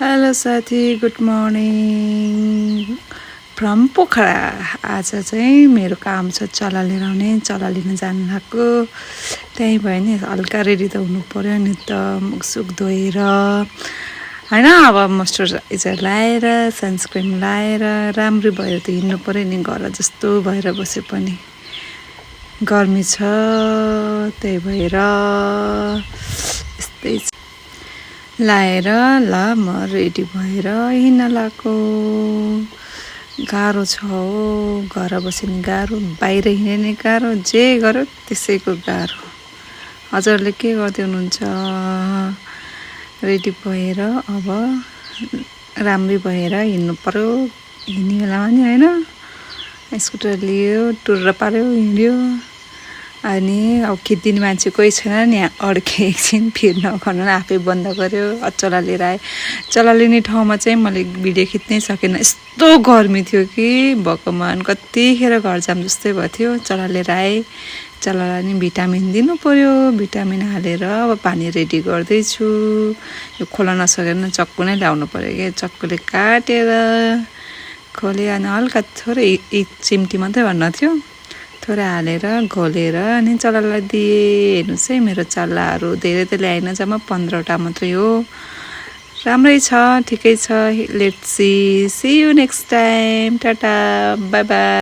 Hello साथी, good morning from Pokhara. आज चाहिँ मेरो काम छ चल्ला लिएर आउने, चल्ला लिन जानु भएको। त्यही भयो नि हल्का रेडी त हुनु पऱ्यो नि त, मुखसुख धोएर होइन। अब मोइस्चराइजर लाएर सनस्क्रिन लाएर राम्रो भएर त हिँड्नु पऱ्यो नि। घर जस्तो भएर बसे पनि गर्मी छ, त्यही भएर यस्तै लाएर ल म रेडी भएर हिँड्न लाग्यो। गाह्रो छ हो, घर बस्यो नि गाह्रो, बाहिर हिँड्यो नि गाह्रो, जे गर्यो त्यसैको गाह्रो। हजुरले के गर्दै हुनुहुन्छ? रेडी भएर अब राम्रै भएर हिँड्नु पर्यो। हिँड्ने बेलामा नि होइन, स्कुटर लियो, टुर्र पार्यो, हिँड्यो। अनि अब खिचिदिने मान्छे कोही छैन नि, अड्के एकछिन फेरि नगर्नु, आफै बन्द गर्यो। चल्ला लिएर आएँ। चल्ला लिने ठाउँमा चाहिँ मैले भिडियो खिच्नै सकेन, यस्तो गर्मी थियो कि भगवान्, कतिखेर घर जाम जस्तै भयो थियो। चल्ला लिएर आएँ, चल्लालाई नि भिटामिन दिनु पऱ्यो। भिटामिन हालेर अब पानी रेडी गर्दैछु। यो खोल्न नसकेर चक्कु नै ल्याउनु पऱ्यो कि, चक्कुले काटेर खोले। अनि हल्का थोरै एक चिम्टी मात्रै भन्न थियो, थोरै हालेर घोलेर अनि चल्लालाई दिएँ। हेर्नुहोस् है, मेरो चल्लाहरू धेरै त ल्याएन, जम्मा 15वटा मात्रै हो। राम्रै छ, ठिकै छ। Let's see you next time. Tata, by by.